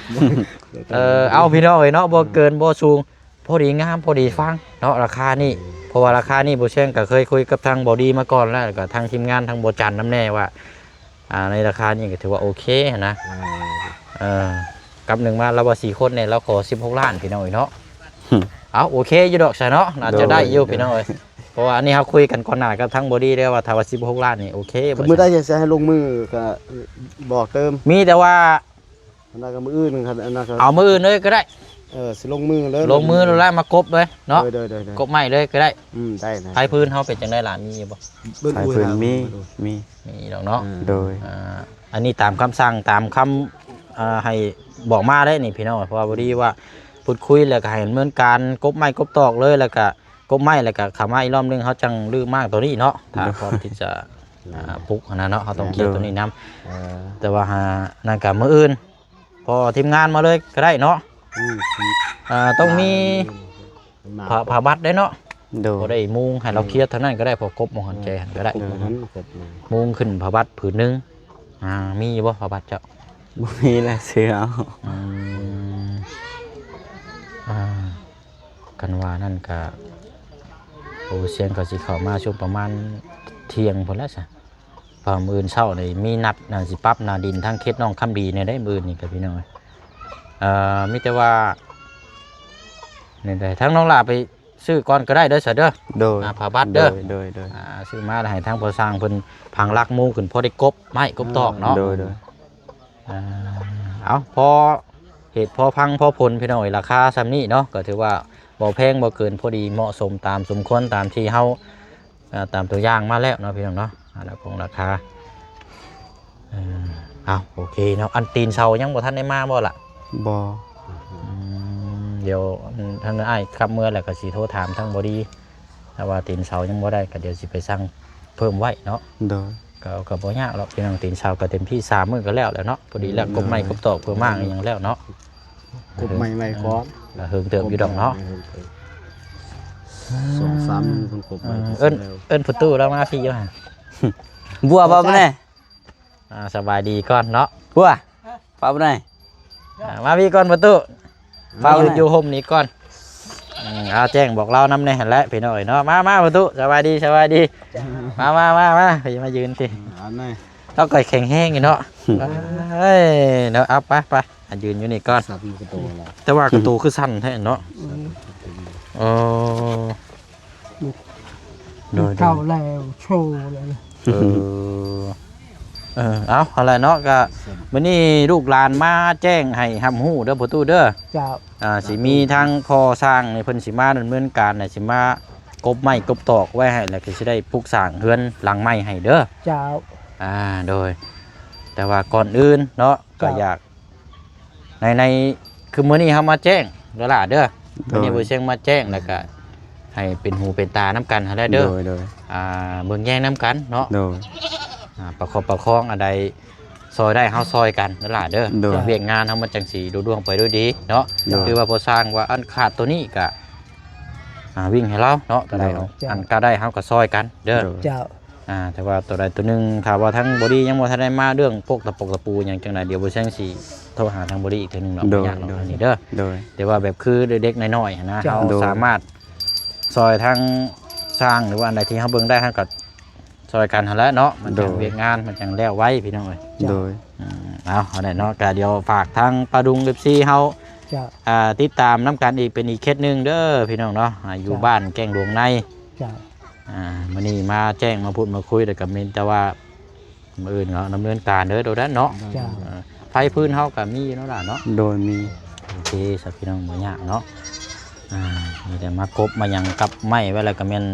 ເອີ ເອົາ ພີ່ນ້ອງເອີຍເນາະ ບໍ່ເກີນບໍ່ສູງ ພໍດີງາມ ພໍດີຟັງເນາະ ລາຄານີ້ ເພາະວ່າລາຄານີ້ບໍ່ແຊງກໍເຄີຍຄຸຍກັບທາງບໍ່ດີມາກ່ອນແລ້ວ ແລ້ວກໍທາງທີມງານທາງບໍ່ຈັນນຳແນ່ວ່າ ອ່າ ໃນລາຄານີ້ກໍຖືວ່າໂອເຄຫັ້ນນະ ເອີ ກັບໜຶ່ງມາລາວວ່າສີ່ຄົນນີ້ ລາວຂໍສິບຫົກລ້ານ ພີ່ນ້ອງເອີຍເນາະ ເອົາ ໂອເຄຢູ່ດອກຊະເນາະ ໜ້າຈະໄດ້ຢູ່ ໂດຍ ພີ່ນ້ອງເອີຍ ເພາະວ່າອັນນີ້ເຮົາຄຸຍກັນກ່ອນໜ້າກັບທາງບໍ່ດີແລ້ວວ່າ ຖ້າວ່າສິບຫົກລ້ານນີ້ໂອເຄ ມື້ໃດຈະໃຫ້ລົງມືກໍບອກເຕີມ ມີແຕ່ວ່າ ອັນນັ້ນກໍມື້ອື່ນ ອັນນັ້ນກໍ ເອົາມື້ອື່ນເລີຍກໍໄດ້ ເອີ ຊິລົງມືເລີຍ ລົງມືແລ້ວມາກົບເລີຍເນາະ ໂດຍໆໆໆ ກົບໄມ້ເລີຍກໍໄດ້ ອືມ ໄດ້ນະ ໄພພື້ນເຮົາເປັນຈັ່ງໃດລະ ມີຢູ່ບໍ່ ເບິ່ງ ໄພພື້ນ ອຸ້ຍ ມີ ມີ ມີດອກເນາະ ອືມ ໂດຍ ອ່າ ອັນນີ້ຕາມຄຳສັ່ງ ຕາມຄຳ ອ່າ ໃຫ້ບອກມາເດ້ນີ້ພີ່ນ້ອງ ເພາະວ່າພໍດີວ່າ ອືມ ພຸດຄຸຍແລ້ວກໍໃຫ້ດຳເນີນການ ກົບໄມ້ກົບຕອກເລີຍ ແລ້ວກໍ ກົບໄມ້ແລ້ວກໍເຂົ້າມາອີກລອບໜຶ່ງ ເຮົາຈັ່ງຮື້ມ້າງຕົວນີ້ເນາະ ຖ້າ ໂດຍ ພ້ອມທີ່ຈະ ອ່າ ປຸກຫັ້ນນະເນາະ ເຮົາຕ້ອງເຄຍ ໂດຍ ຕົວນີ້ນຳ ເອີ ແຕ່ວ່າຫານັ້ນກໍມື້ອື່ນ ພໍທີມງານມາເລີຍກໍໄດ້ເນາະ ອືມ ອ່າ ຕ້ອງມີ ມາ ຜ້າ ຜ້າບັດເດ້ເນາະ ໂດຍ ພໍໄດ້ມຸງໃຫ້ລາວເຄຍທາງນັ້ນກໍໄດ້ ພໍກົບໝ່ອງຫັນແຈຫັ້ນກໍໄດ້ ໂດຍ ມຸງຂຶ້ນຜ້າບັດຜືນໜຶ່ງ ອ່າ ມີຢູ່ບໍ່ຜ້າບັດເຈົ້າ ບໍ່ມີແລ້ວ ຊື້ເອົາ ອືມ ອ່າ ຄັນວ່ານັ້ນກະ ໂອ ຊຽງເຂົາຊິເຂົ້າມາຊ່ວງປະມານທ່ຽງພຸ້ນແຫຼະຊະ ເພາະມື້ອື່ນເຊົ້ານີ້ມີນັດ ນັ້ນ ຊິປັບໜ້າດິນທາງເຂດໜອງຄຳດີແດ່ເດ້ ມື້ອື່ນນີ້ກະພີ່ນ້ອງເອີຍ ເອີ ມີແຕ່ວ່າ ນີ້ໄດ໋ ທາງນ້ອງຫຼ້າໄປຊື້ກ່ອນກໍໄດ້ເດີຊະເດີ ໂດຍ ອ່າ ຜ້າບັດເດີ ໂດຍ ໂດຍ ໂດຍ ອ່າ ຊື້ມາແລ້ວໃຫ້ທາງພໍ່ຊ່າງເພິ່ນພັງຫຼັກມຸງຂຶ້ນ ພໍໄດ້ກົບໄມ້ກົບຕອກເນາະ ໂດຍ ໂດຍ ອ່າ ເອົາ ພໍເຫດພໍຟັງພໍຜົນພີ່ນ້ອງເອີຍ ລາຄາສ່ຳນີ້ເນາະ ກໍຖືວ່າບໍ່ແພງບໍ່ເກີນ ພໍດີເໝາະສົມຕາມສົມຄວນ ຕາມທີ່ເຮົາ ອ່າ ຕາມຕົວຢ່າງມາແລ້ວເນາະພີ່ນ້ອງເນາະ ອ່າ ລາຄາ ເອີ ເອົາ ໂອເຄເນາະ ອັນຕີນເສົາຍັງບໍ່ທັນໄດ້ມາບໍ່ລະ? ບໍ່ ອືມ ດຽວ ອືມ ທາງອ້າຍກັບເມືອແລ້ວກໍຊິໂທຖາມທາງບໍ່ດີ ຖ້າວ່າຕີນເສົາຍັງບໍ່ໄດ້ ກໍດຽວຊິໄປສັ່ງ ເພີ່ມໄວ້ເນາະ. ໂດຍ. ກໍ ກໍບໍ່ຍາກດອກພີ່ນ້ອງ ຕີນເສົາກໍເຕັມທີ່ສາມມື້ກໍແລ້ວແຫຼະເນາະ. ພໍດີແລ້ວ ໂດຍ ກົບໄມ້ກົບຕອກເພີ່ມມາອີ່ຫຍັງແລ້ວເນາະ. ກົບໄມ້ໄວ້ກ່ອນ ກໍເຫິງເຕີບຢູ່ດອກເນາະ. ສອງສາມມື້ເພິ່ນກົບໄວ້. ເອີ ເອີ້ນ ເອີ້ນພໍ່ຕູ້ລາວມາພີ້ຢູ່ຫັ້ນ. ບົວບໍ່ມື້ນີ້? ອ່າ ສະບາຍດີກ່ອນເນາະ. ບົວ ປ້າບໍ່ໄດ້. ອ່າ ມາພີ້ກ່ອນປະຕູ ມາຢູ່ ຢູ່ຮົ່ມນີ້ກ່ອນ. ອືມ ເອົາແຈ້ງບອກລາວນຳແດ່ຫັ້ນແຫຼະພີ່ນ້ອງເອີຍເນາະ. ມາ ມາປະຕູ ສະບາຍດີ ສະບາຍດີ. ມາ ມາ ມາ ມາ ມາຢືນພີ້. ອັນນີ້ ລາວກໍແຂງແຮງຢູ່ເນາະ. ເອີຍເນາະ ເອົາໄປ ໄປ ອ່ະ ຢືນຢູ່ນີ້ກ່ອນ. ແຕ່ວ່າກະໂຕຄືສັ່ນແທ້ເນາະ. ອືມ ເອີ ໂດຍ ເຂົ້າແລ້ວ ໂຊແລ້ວ. ເອີ ເອີ ເອົາ ຫັ້ນແຫຼະເນາະ. ກະມື້ນີ້ລູກຫຼານມາແຈ້ງໃຫ້ຮັບຮູ້ເດີພໍ່ຕູ້ເດີ. ເຈົ້າ. ອ່າ ຊິມີທາງພໍ່ຊ່າງນີ້ ເພິ່ນຊິມາດຳເນີນການ ຊິມາກົບໄມ້ກົບຕອກໄວ້ໃຫ້ ແລ້ວກໍຊິໄດ້ປຸກສ້າງເຮືອນຫຼັງໃໝ່ໃຫ້ເດີ. ເຈົ້າ. ອ່າ ໂດຍ ແຕ່ວ່າກ່ອນອື່ນເນາະ ກໍ ເຈົ້າ ຢາກ ໃນ ໃນ ຄືມື້ນີ້ເຮົາມາແຈ້ງເດີຫຼ້າເດີ. ໂດຍ. ມື້ນີ້ບໍ່ຊຽງມາແຈ້ງ ແລ້ວກະໃຫ້ເປັນຫູເປັນຕານຳກັນຫັ້ນແຫຼະເດີ. ໂດຍ ໂດຍ. ອ່າ ເບິ່ງແຍງນຳກັນເນາະ. ໂດຍ. ອ່າ ປະຄັບປະຄອງອັນໃດຊ່ອຍໄດ້ເຮົາຊ່ອຍກັນເດີຫຼ້າເດີ. ໂດຍ. ວຽກງານເຮົາມັນຈັ່ງຊິລຸລ່ວງໄປດ້ວຍດີເນາະ. ໂດຍ. ຄືວ່າພໍສ້າງວ່າອັນຂາດໂຕນີ້ກະ ອ່າ ວິ່ງໃຫ້ລາວເນາະ. ໂດຍ. ອັນກະໄດ້ເຮົາກະຊ່ອຍກັນເດີ. ໂດຍ. ເຈົ້າ. ອ່າ ແຕ່ວ່າໂຕໃດໂຕໜຶ່ງ ຖ້າວ່າທາງບໍລີຍັງບໍ່ທັນໄດ້ມາເລື່ອງພວກຕະປົກຕະປູຫຍັງຈັ່ງໃດ ດຽວບໍ່ແຊງຊິໂທຫາທາງບໍລີອີກເທື່ອໜຶ່ງເນາະ. ໂດຍ ບໍ່ຍາກດອກ ໂດຍ ອັນນີ້ເດີ. ໂດຍ. ແຕ່ວ່າແບບຄືເດັກໆນ້ອຍໆຫັ້ນນະ ເຈົ້າ ເຮົາ ໂດຍ ສາມາດຊ່ອຍທາງຊ່າງ ຫຼືວ່າອັນໃດທີ່ເຮົາເບິ່ງໄດ້ ເຮົາກໍຊ່ອຍກັນຫັ້ນແຫຼະເນາະ. ມັນຈັ່ງ ໂດຍ ວຽກງານມັນຈັ່ງແລ້ວໄວ ພີ່ນ້ອງເອີຍ. ໂດຍ. ອືມ ເອົາ ເອົາແຫຼະເນາະ ກະດຽວຝາກທາງປ້າດຸງ ເອັຟຊີ ເຮົາ ເຈົ້າ ອ່າ ຕິດຕາມນຳກັນອີກ ເປັນອີກເຂດໜຶ່ງເດີພີ່ນ້ອງເນາະ. ອ່າ ຢູ່ ເຈົ້າ ບ້ານແກ້ງຫຼວງໃນ. ເຈົ້າ. ອ່າ ມື້ນີ້ມາແຈ້ງມາພູດມາຄຸຍ ແລ້ວກໍມີແຕ່ວ່າມື້ອື່ນເນາະ ດຳເນີນການເດີໂຕນັ້ນເນາະ. ເຈົ້າ. ເອີ ໄຟຟືນເຮົາກໍມີຢູ່ເນາະຫຼ້າເນາະ. ໂດຍ ມີ. ໂອເຄ ຊະ ພີ່ນ້ອງ ບໍ່ຍາກເນາະ. ອ່າ ມີແຕ່ມາກົບມາຫຍັງກັບໄມ້ໄວ້ ແລ້ວກໍແມ່ນ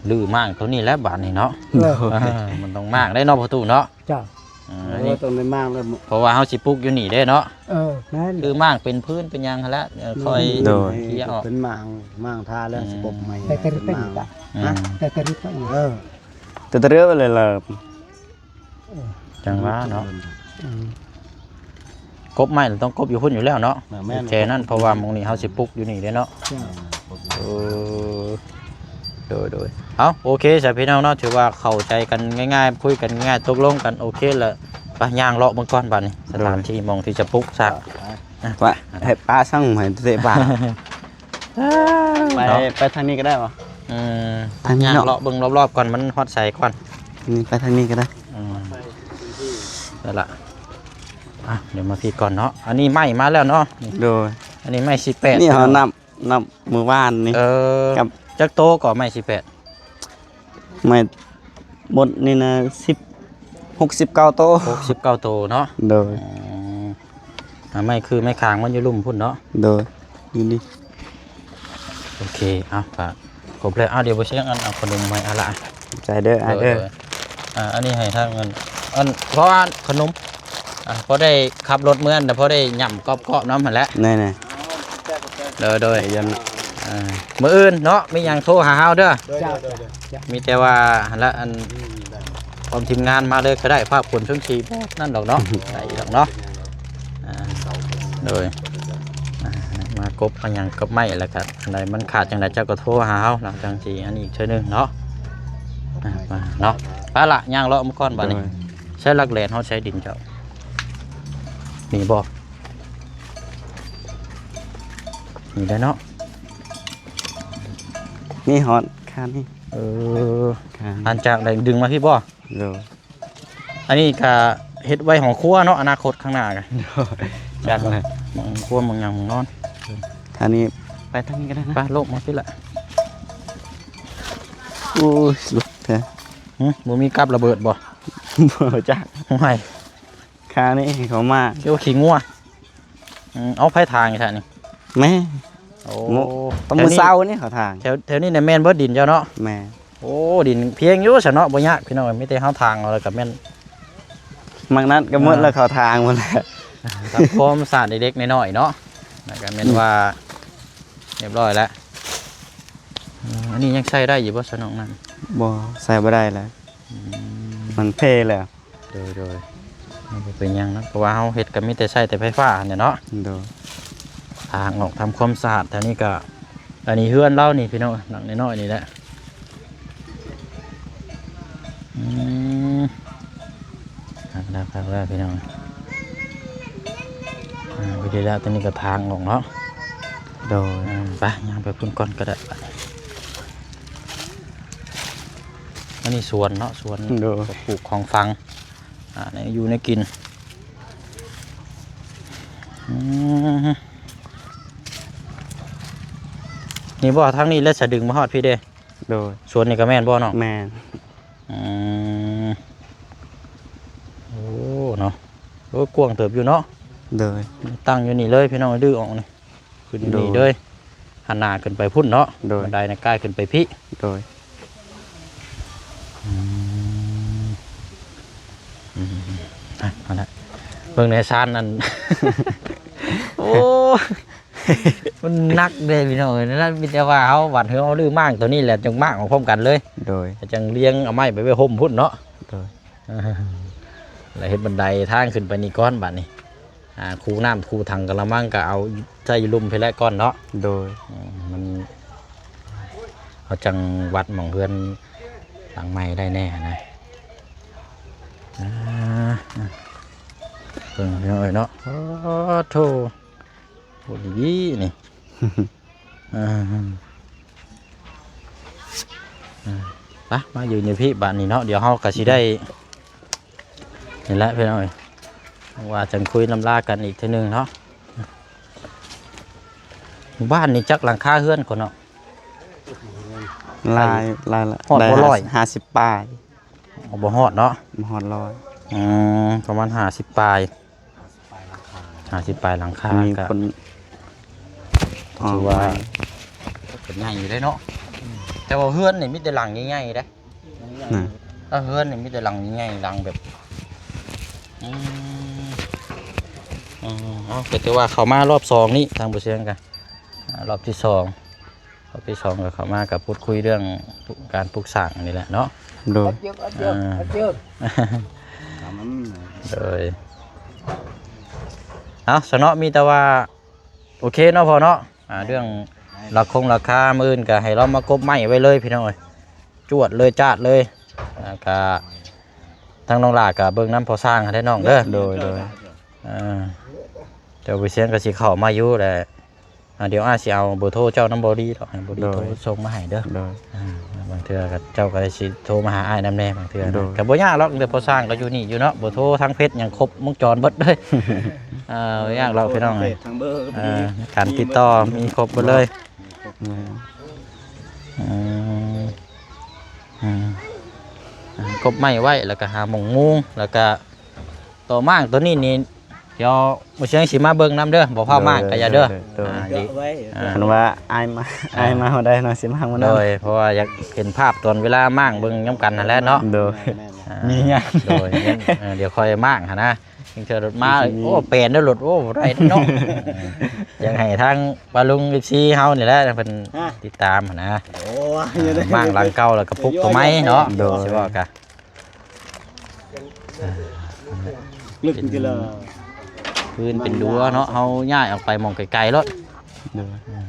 ຮື້ມ້າງໂຕນີ້ແຫຼະບາດນີ້ເນາະ. ເອີ ມັນຕ້ອງມ້າງໄດ້ເນາະ ພໍ່ຕູ້ເນາະ. ເຈົ້າ. ເອີ ອັນນີ້ ເອີ ຕ້ອງໄດ້ມ້າງແລ້ວ ເພາະວ່າເຮົາຊິປຸກຢູ່ນີ້ເດ້ເນາະ. ເອີ ແມ່ນ ຄືມ້າງເປັນພື້ນເປັນຫຍັງຫັ້ນແຫຼະ. ເອີ ຄ່ອຍ ໂດຍ ເຄຍອອກ ເປັນມ້າງ ມ້າງທາແລ້ວ ອືມ ຊິປົກໃໝ່. ແຕ່ຕະລຶກ ເປັນມ້າງ ຕະລຶກ ຮະ ແຕ່ຕະລຶກ ເອີ ແຕ່ຕະລຶກເລີຍລະ. ເອີ ຈັ່ງວ່າເນາະ. ອືມ ກົບໄມ້ຕ້ອງກົບຢູ່ພຸ້ນຢູ່ແລ້ວເນາະ. ແມ່ນ ແຄ່ນັ້ນ ເພາະວ່າໝ່ອງນີ້ເຮົາຊິປຸກຢູ່ນີ້ເດ້ເນາະ. ເຈົ້າ. ເອີ ໂດຍ ໂດຍ. ເອົາ ໂອເຄຊະພີ່ນ້ອງເນາະ ຖືວ່າເຂົ້າໃຈກັນງ່າຍໆ ຄຸຍກັນງ່າຍໆ ຕົກລົງກັນໂອເຄລະ. ໄປ ຍ່າງເລາະເບິ່ງກ່ອນບາດນີ້ ສະຖານທີ່ ໂດຍ ໝ່ອງທີ່ຈະປຸກສະ. ໄປ ໄປ ໃຫ້ປ້າສັ່ງໃຫ້ເຕະປາ. ໄປ ເນາະ ໄປທາງນີ້ກໍໄດ້ບໍ່? ອືມ ທາງນີ້ເນາະ ຍ່າງເລາະເບິ່ງລອບໆກ່ອນ ມັນຮອດໃສກ່ອນ. ນີ້ ໄປທາງນີ້ກໍໄດ້. ອືມ ນັ້ນລະ. ອ່ະ ດຽວມາພີ້ກ່ອນເນາະ. ອັນນີ້ໄມ້ມາແລ້ວເນາະ. ໂດຍ. ອັນນີ້ໄມ້ສີ່ແປດ ນີ້ເຮົານັບ ນັບມື້ວານນີ້. ເອີ ກັບ ຈັກໂຕກໍໄມ້ສີ່ແປດ? ໄມ້ໝົດນີ້ນະ ສິບ ຫົກສິບເກົ້າໂຕ. ຫົກສິບເກົ້າໂຕເນາະ. ໂດຍ. ອືມ ອ່າ ໄມ້ຄືໄມ້ຄາງມັນຢູ່ລຸ່ມພຸ້ນເນາະ. ໂດຍ ຢູ່ນີ້. ໂອເຄ ເອົາ ກໍຄົບແລ້ວ. ເອົາ ດຽວບໍ່ຊຽງ ອັນ ເອົາຂະໜົມໃຫ້ອາລະ. ຂອບໃຈເດີ ອ້າຍເດີ. ໂດຍ ໂດຍ. ອ່າ ອັນນີ້ໃຫ້ທາງ ອັນ ອັນ ເພາະວ່າຂະໜົມ ອ່າ ພໍໄດ້ຂັບລົດເມືອ ແຕ່ພໍໄດ້ຫຍ້ຳກອບໆນຳຫັ້ນແຫຼະ. ແນ່ໆ. ໂດຍ ໂດຍ. ອ່າ ມື້ອື່ນເນາະ ມີຫຍັງໂທຫາເຮົາເດີ. ໂດຍ ໂດຍ ໂດຍ. ມີແຕ່ວ່າຫັ້ນລະ ອັນ ອືມ ພ້ອມທີມງານມາເລີຍກໍໄດ້ ພາບຂົນຊົນສີບໍ່ນັ້ນດອກເນາະ. ໄດ້ດອກເນາະ. ອ່າ ໂດຍ. ອ່າ ມາກົບມາຫຍັງກັບໄມ້ ແລ້ວກໍອັນໃດມັນຂາດຈັ່ງໃດ ເຈົ້າກໍໂທຫາເຮົາເນາະ ຈັ່ງຊິອັນນີ້ອີກເທື່ອໜຶ່ງເນາະ. ອ່າ ມາເນາະ ໄປລະ ຍ່າງເລາະມາກ່ອນບາດນີ້. ໂດຍ. ໃຊ້ຫຼັກແຫຼນເຮົາໃຊ້ດິນເຈົ້າ ນີ້ບໍ່? ນີ້ໄດ້ເນາະ. ນີ້ຮອດຄານນີ້. ເອີ ຄານ ຫຼັງຈາກໄດ້ດຶງມາພີ້ບໍ່? ໂດຍ. ອັນນີ້ກະເຮັດໄວ້ຫ້ອງຄົວເນາະ ອະນາຄົດຂ້າງໜ້າກະ. ໂດຍ. ຈັກແຫຼະ ຫ້ອງຄົວ ຫ້ອງຫຍັງ ຫ້ອງນອນ. ທາງນີ້ ໄປທາງນີ້ກໍໄດ້ນະ. ໄປ ໂລກມາພີ້ລະ. ໂອ້ຍ ລຸກແທ້. ຫຶ ບໍ່ມີກັບລະເບີດບໍ່? ບໍ່ຈັກ. ໂອ້ຍ ຂ້ານີ້ເຂົາມາ ເຈົ້າຂີ້ງົວ. ອືມ ເອົາ ໃຜທາງນີ້ ແມ່. ໂອ້ ຕອນມື້ເຊົ້ານີ້ເຂົາທາງ. ແຖວ ແຖວນີ້ນະແມ່ນເບິດດິນເຈົ້າເນາະ? ແມ່ນ. ໂອ້ ດິນພຽງຢູ່ຊະເນາະ ບໍ່ຍາກພີ່ນ້ອງ ມີແຕ່ເຮົາທາງເອົາ ແລ້ວກໍແມ່ນ ໝາກນັດກໍໝົດແລ້ວ ເຂົາທາງໝົດແລ້ວ. ຕາມຄວາມສະອາດເລັກໆນ້ອຍໆເນາະ ແລ້ວກໍແມ່ນວ່າ ອືມ ຮຽບຮ້ອຍແລ້ວ. ອັນນີ້ຍັງໃຊ້ໄດ້ຢູ່ບໍ່ ສະໜອງນັ້ນ? ບໍ່ ໃຊ້ບໍ່ໄດ້ແລ້ວ. ອືມ ມັນເພແລ້ວ. ໂດຍໆ ມັນບໍ່ເປັນຫຍັງເນາະ ເພາະວ່າເຮົາເຮັດກໍມີແຕ່ໃຊ້ແຕ່ໄຟຟ້າຫັ້ນແຫຼະເນາະ. ໂດຍ. ທາງອອກທຳຄວາມສະອາດແຖວນີ້ກໍ ອັນນີ້ເຮືອນລາວນີ້ພີ່ນ້ອງ ຫຼັງນ້ອຍໆນີ້ແຫຼະ. ອືມ ຄັກແລ້ວ ຄັກແລ້ວພີ່ນ້ອງ. ອ່າ ພໍດີແລ້ວ ຕົວນີ້ກໍທາງອອກເນາະ. ໂດຍ. ອ່າ ໄປ ຍ່າງໄປພຸ້ນກ່ອນກໍໄດ້. ອັນນີ້ສວນເນາະ ສວນ. ໂດຍ. ກໍປູກຂອງຝັງ ອ່າ ແນວຢູ່ແນວກິນ. ອືມ ນີ້ບໍ່ ທາງນີ້ແຫຼະ ສະດຶງມາຮອດພີ້ເດ້. ໂດຍ. ສວນນີ້ກໍແມ່ນບໍ່ນ້ອງ? ແມ່ນ. ອືມ ໂອ້ ເນາະ ໂອ້ ກວ້າງເຕີບຢູ່ເນາະ. ໂດຍ. ຕັ້ງຢູ່ນີ້ເລີຍພີ່ນ້ອງ ດື້ອອກນີ້ ຂຶ້ນຢູ່ນີ້ເລີຍ. ໂດຍ. ຫັນໜ້າຂຶ້ນໄປພຸ້ນເນາະ. ໂດຍ. ບັນໄດນະກາຍຂຶ້ນໄປພີ້. ໂດຍ. ອືມ ອືມ ອ່ະ ເອົາລະ ເບິ່ງໃນຊານນັ້ນ ໂອ້ ມັນໜັກເດ້ພີ່ນ້ອງເອີຍ. ນັ້ນມີແຕ່ວ່າເຮົາ ບາດເຮົາຮື້ມ້າງຕົວນີ້ແຫຼະ ຈຶ່ງມ້າງອອກພ້ອມກັນເລີຍ. ໂດຍ. ຈັ່ງລຽງເອົາໄມ້ໄປໄວ້ຮົ່ມພຸ້ນເນາະ. ໂດຍ. ແລ້ວເຮັດບັນໄດທາງຂຶ້ນໄປນີ້ກ່ອນບາດນີ້. ອ່າ ຄູນ້ຳ ຄູຖັງກະລະມັງກໍເອົາໃສ່ລຸ່ມພີ້ແຫຼະກ່ອນເນາະ. ໂດຍ. ອືມ ມັນ ເຮົາຈັ່ງວັດໝ່ອງເຮືອນຫຼັງໃໝ່ໄດ້ແດ່ນະ. ອ່າ ເບິ່ງພີ່ນ້ອງເອີຍເນາະ. ໂອ້ໂທ້ ໂອ້ ດີນີ້. ອ່າ ອ່າ ໄປ ມາຢືນຢູ່ພີ້ບາດນີ້ເນາະ. ດຽວເຮົາກໍຊິໄດ້ ນີ້ແຫຼະພີ່ນ້ອງເອີຍ ວ່າຈັ່ງຄຸຍລຳລາກັນອີກເທື່ອໜຶ່ງເນາະ. ໝູ່ບ້ານນີ້ຈັກຫຼັງຄາເຮືອນກ່ອນເນາະ? ຫຼາຍ ຫຼາຍລະ ຮອດບໍ່ຮ້ອຍ? ຫ້າສິບປາຍ. ອໍ ບໍ່ຮອດເນາະ. ບໍ່ຮອດຮ້ອຍ. ອືມ ປະມານຫ້າສິບປາຍ ຫ້າສິບປາຍຫຼັງຄາ. ມີຄົນ ກໍຖືວ່າເປັນໃຫຍ່ຢູ່ເດ້ເນາະ. ແຕ່ວ່າເຮືອນນີ້ມີແຕ່ຫຼັງໃຫຍ່ໆເດ້. ນະ ເອີ ເຮືອນນີ້ມີແຕ່ຫຼັງໃຫຍ່ໆ ຫຼັງແບບ ອືມ ເອີ ເອົາ ກໍຖືວ່າເຂົ້າມາຮອບສອງນີ້ ທາງບໍ່ຊຽງກະ ອ່າ ຮອບທີສອງ ຮອບທີສອງກໍເຂົ້າມາກໍພູດຄຸຍເລື່ອງການປຸກສ້າງນີ້ແຫຼະເນາະ. ໂດຍ. ເອີ ໂດຍ. ເອົາ ສະເນາະ ມີແຕ່ວ່າ ໂອເຄເນາະພໍ່ເນາະ. ອ່າ ເລື່ອງລາຄົງລາຄາ ມື້ອື່ນກໍໃຫ້ລາວມາກົບໄມ້ໄວ້ເລີຍພີ່ນ້ອງເອີຍ ຈວດເລີຍ ຈາດເລີຍ. ແລ້ວກໍທາງນ້ອງຫຼ້າກໍເບິ່ງນຳພໍ່ຊ່າງຫັ້ນແຫຼະນ້ອງເດີ. ໂດຍ ໂດຍ. ເອີ ເຈົ້າບໍ່ຊຽງກໍຊິເຂົ້າມາຢູ່ແຫຼະ. ອ່າ ດຽວອ້າຍຊິເອົາເບີໂທເຈົ້ານຳບໍ່ດີດອກ ໃຫ້ບໍ່ດີໂທສົ່ງມາໃຫ້ເດີ. ໂດຍ. ອ່າ ບາງເທື່ອກໍເຈົ້າກໍຊິໂທມາຫາອ້າຍນຳແດ່ ບາງເທື່ອ. ໂດຍ. ກໍບໍ່ຍາກດອກ ເດີ ພໍ່ຊ່າງກໍຢູ່ນີ້ຢູ່ເນາະ ເບີໂທທາງເຟສຫຍັງຄົບວົງຈອນເບິດເລີຍ. ອ່າ ບໍ່ຍາກດອກພີ່ນ້ອງເອີຍ. ເອີ ການຕິດຕໍ່ມີຄົບເບິດເລີຍ. ອືມ ອືມ ອ່າ ກົບໄມ້ໄວ້ ແລ້ວກໍຫາໝ່ງມຸງ ແລ້ວກໍຕໍ່ມ້າງຕົວນີ້ນີ້ ດຽວມື້ເຊົ້າຊິມາເບິ່ງນຳເດີ ບໍ່ຟ້າວມ້າງກໍຢ່າເດີ. ໂດຍ ໂດຍ ອ່າ ດີ. ເອີ ຄັນວ່າອ້າຍມາ ອ່າ ອ້າຍມາຮອດໃດເນາະ ຊິມານຳ. ໂດຍ ເພາະວ່າຢາກເຫັນພາບຕອນເວລາມ້າງເບິ່ງນຳກັນຫັ້ນແຫຼະເນາະ. ໂດຍ. ອ່າ ມີຫຍັງ ໂດຍ. ເອີ ດຽວຄ່ອຍມ້າງຫັ້ນນະ ຈັ່ງເທື່ອລົດມາ ໂອ້ ແປນເດີລົດ ໂອ້ ບໍ່ໄດ້ເນາະ. ຢາກໃຫ້ທາງປ້າລຸງ ເອັຟຊີ ເຮົານີ້ແຫຼະ ເພິ່ນຕິດຕາມຫັ້ນນະ. ໂອ້ຍ ມ້າງຫຼັງເກົ່າ ແລ້ວກໍປຸກຕົວໃໝ່ເນາະ. ໂດຍ. ຊິເວົ້າກະ ລຶກເລີຍ ພື້ນເປັນດັວເນາະ ເຮົາຍ້າຍອອກໄປໝ່ອງໄກໆໂລດ. ໂດຍ. ອືມ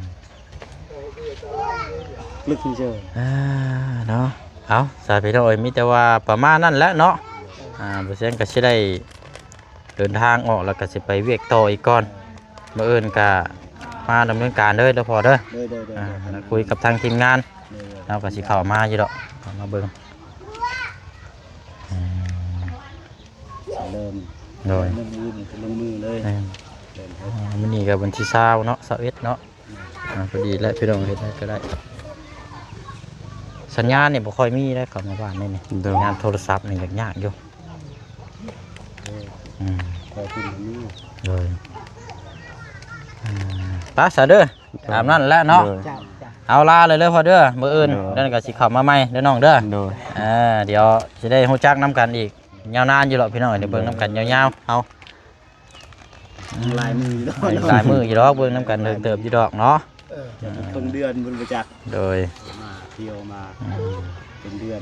ລຶກເລີຍ. ອ່າ ເນາະ ເອົາ ສາ ພີ່ນ້ອງເອີຍ ມີແຕ່ວ່າປະມານນັ້ນແຫຼະເນາະ. ອ່າ ບໍ່ຊຽງກໍຊິໄດ້ເດີນທາງອອກ ແລ້ວກໍຊິໄປວຽກຕໍ່ອີກກ່ອນ. ມື້ອື່ນກະມາດຳເນີນການເດີ ເດີພໍ່ເດີ. ໂດຍ ໂດຍ ໂດຍ. ອ່າ ໂດຍ. ຄຸຍກັບທາງທີມງານ ໂດຍ ໂດຍ. ເຮົາກະຊິເຂົ້າມາຢູ່ດອກ ເຂົ້າມາເບິ່ງ. ອືມ ເລີ່ມ. ໂດຍ. ເລີ່ມມື້ນີ້ກະລົງມືເລີຍ. ແມ່ນ. ເລີ່ມເຮັດ. ອ່າ ມື້ນີ້ກະວັນທີຊາວເນາະ ຊາວເອັດເນາະ. ອ່າ ພໍດີແຫຼະພີ່ນ້ອງ ເຮັດໃດກໍໄດ້. ສັນຍານນີ້ບໍ່ຄ່ອຍມີເດ້ ເຂົ້າມາບ້ານນີ້ນີ້. ໂດຍ. ສັນຍານໂທລະສັບນີ້ຍາກໆຢູ່. ອືມ ໂດຍ. ອ່າ ໄປຊະເດີ ຕາມນັ້ນແຫຼະເນາະ. ໂດຍ. ເອົາ ລາເລີຍເດີພໍ່ເດີ ມື້ອື່ນ ໂດຍ ນັ້ນກໍຊິເຂົ້າມາໃໝ່ເດີນ້ອງເດີ. ໂດຍ. ອ່າ ດຽວຊິໄດ້ຮູ້ຈັກນຳກັນອີກຍາວນານຢູ່ດອກພີ່ນ້ອງ ໄດ້ເບິ່ງນຳກັນຍາວໆ ເຮົາ ຫຼາຍມື້ຢູ່ດອກ ຫຼາຍມື້ຢູ່ດອກ ເບິ່ງນຳກັນເຖິງເຕີບຢູ່ດອກເນາະ. ເອີ ເຖິງເດືອນພຸ້ນບໍ່ຈັກ. ໂດຍ. ມາ ທ່ຽວມາ ອືມ ເປັນເດືອນ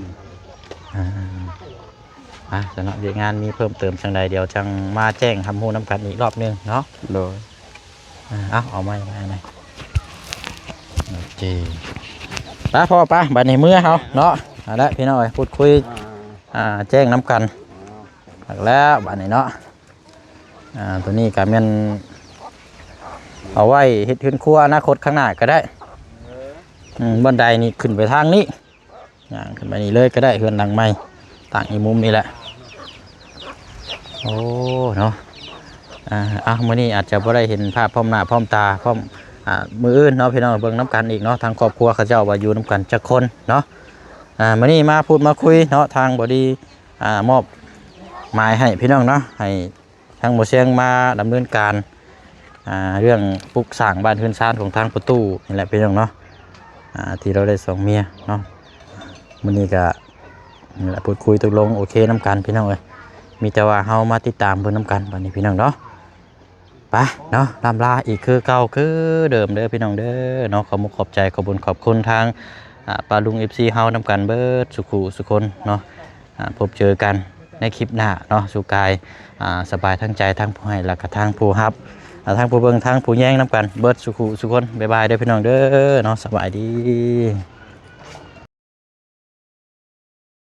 ອ່າ ອ່ະ ສຳລັບວຽກງານມີເພີ່ມເຕີມຈັ່ງໃດ ດຽວຈັ່ງມາແຈ້ງຮັບຮູ້ນຳກັນອີກລອບໜຶ່ງເນາະ. ໂດຍ ອ່າ ເອົາ ເອົາໄມ້ມາໃຫ້ແດ່. ໂອເຄ ໄປພໍ່ ໄປ ບັດນີ້ເມືອເຮົາເນາະ. ເອົາລະ ພີ່ນ້ອງເອີຍ ພູດຄຸຍ ອ່າ ອ່າ ແຈ້ງນຳກັນ. ແລ້ວບັດນີ້ເນາະ ອ່າ ໂຕນີ້ກໍແມ່ນເອົາໄວ້ເຮັດເຮືອນຄົວອະນາຄົດຂ້າງໜ້າກໍໄດ້. ອືມ ບັນໄດນີ້ຂຶ້ນໄປທາງນີ້ ຍ່າງຂຶ້ນໄປນີ້ເລີຍກໍໄດ້ ເຮືອນຫຼັງໃໝ່ ຕັ້ງຢູ່ມຸມນີ້ແຫຼະ. ໂອ້ ເນາະ ອ່າ ເອົາ ມື້ນີ້ອາດຈະບໍ່ໄດ້ເຫັນພາບພ້ອມໜ້າພ້ອມຕາ ພ້ອມ ອ່າ ມື້ອື່ນເນາະ ພີ່ນ້ອງ ເບິ່ງນຳກັນອີກເນາະ ທາງຄອບຄົວເຂົາເຈົ້າວ່າຢູ່ນຳກັນຈັກຄົນເນາະ. ອ່າ ມື້ນີ້ມາພູດມາຄຸຍເນາະ ທາງບໍດີ ອ່າ ມອບໝາຍໃຫ້ ພີ່ນ້ອງເນາະ ໃຫ້ ທາງບໍ່ຊຽງມາດຳເນີນການ ອ່າ ເລື່ອງປຸກສ້າງບ້ານເຮືອນຊານຂອງທາງພໍ່ຕູ້ນີ້ແຫຼະ ພີ່ນ້ອງເນາະ ອ່າ ທີ່ລາວໄດ້ສອງເມຍເນາະ. ມື້ນີ້ກະນີ້ແຫຼະ ພູດຄຸຍຕົກລົງໂອເຄນຳກັນ ພີ່ນ້ອງເອີຍ. ມີແຕ່ວ່າເຮົາມາຕິດຕາມເບິ່ງນຳກັນບັດນີ້ ພີ່ນ້ອງເນາະ. ໄປເນາະ ລ່ຳລາອີກຄືເກົ່າຄືເດີມເດີ ພີ່ນ້ອງເດີເນາະ. ຂອບມຸກຂອບໃຈ ຂອບບຸນຂອບຄຸນທາງ ອ່າ ປ້າລຸງ ເອັຟຊີ ເຮົານຳກັນເບິດສູ່ຄູ່ສູ່ຄົນເນາະ. ອ່າ ພົບເຈີກັນໃນຄລິບໜ້າເນາະ ສູ່ກາຍ ອ່າ ສະບາຍທັງໃຈ ທັງຜູ້ໃຫ້ ແລະກະທັງຜູ້ຮັບ ອ່າ ທັງຜູ້ເບິ່ງ ທັງຜູ້ແຍງນຳກັນເບິດສູ່ຄູ່ສູ່ຄົນ. ບາຍບາຍເດີພີ່ນ້ອງເດີເນາະ ສະບາຍດີ.